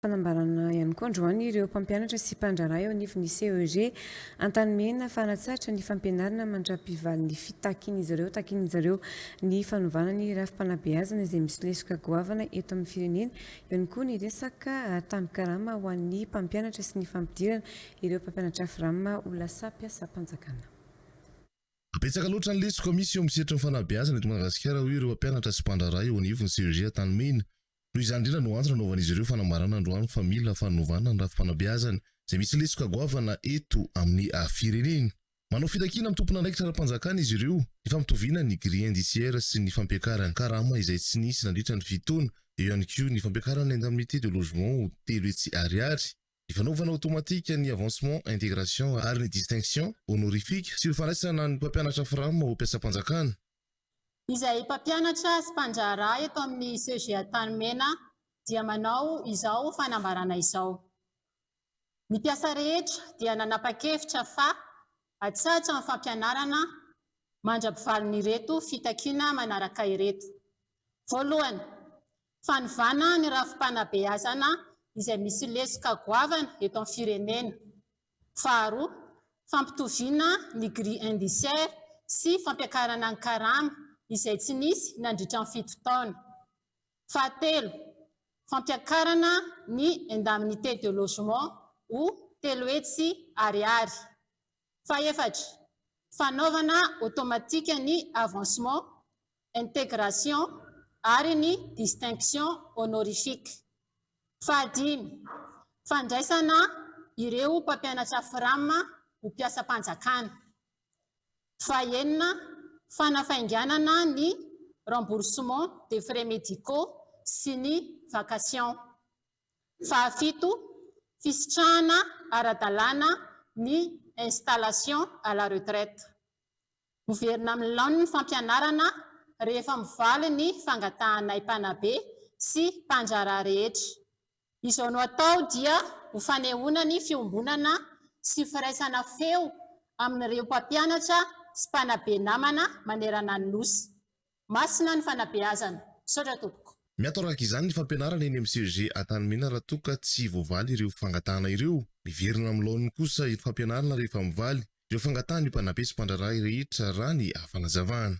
Fanambarana ihany koa androany ireo mpampianatra sy mpandraharaha eo anivon'ny CEG Antanimena fa hanatsahatra ny fampianarana mandra-pivalin'ny fitakian'izy ireo takian'izy ireo ny fanovana ny rafi-panabeazana izay misy lesoka goavana eto amin'ny firenena. Eo ihany koa ny resaka tambin-karama ho an'ny mpampianatra sy ny fampidirana ireo mpampianatra Fram ho lasa mpiasam-panjakana. Betsaka loatra ny lesoka misy eo amin'ny sehatry ny fanabeazana eto Madagasikara hoy ireo mpampianatra sy mpandraharaha eo anivon'ny CEG Antanimena. Noho izany indrindra no antony nanaovan'izy ireo fanambarana androany fa mila fanovana ny rafi-panabeazana izay misy lesoka goavana eto amin'ny firenena. Manao fitakiana amin'ny tompon'andraikitra ara-panjakana izy ireo ny fampitoviana ny grille indiciaire sy ny fampiakaran karama izay tsy nisy nandritra ny 7 taona, eo ihany koa ny fampiakarana indemnité de logement ho 300 ariary, ny fanaovana automatique ny avancement, intégration ary ny distinction honorifique sy ny fandraisana ny mpampianatra fram ho mpiasam-panjakana. Izahay mpampianatra sy mpandraharaha eto amin'ny CEG Antanimena dia manao izao fanambarana izao. Ny mpiasa rehetra dia nanapa-kevitra fa hatsahatra ny fampianarana mandra-pivalin'ireto fitakiana manaraka ireto. Voalohany, fanovana ny rafi-panabeazana izay misy lesoka goavana eto amin'ny firenena. Faharoa, fampitoviana ny grille indiciaire sy fampiakarana ny karama izay tsy nisy nandritra ny 7 taona. Fahatelo, fampiakarana ny indemnité de logement ho 300 ariary. Fahefatra, fanaovana automatique ny avancement, intégration ary ny distinction honorifique. Fahadimy, fandraisana ireo mpampianatra Fram ho mpiasam-panjakana. Fahenina, fanafainganana ny remboursement des frais médicaux sy ny vacation. Fahafito, fisitrahana ara-dalàna ny installation à la retraite. Miverina amin'ny laoniny ny fampianarana rehefa mivaly ny fangatahanay mpanabe sy mpandraharaha rehetra. Izao no atao dia ho fanehoana ny fiombonana sy firaisana feo amin'ireo mpampianatra sy mpanabe namana manerana ny Nosy. Masina ny fanabeazana. Misaotra tompoko. Miato araka izany ny fampianarana eny amin'ny CEG Antanimena raha toa ka tsy voavaly ireo fangatahana ireo. Miverina amin'ny laoniny kosa ny fampianarana rehefa mivaly ireo fangatahan'ny mpanabe sy mpandraharaha rehetra raha ny fanazavana.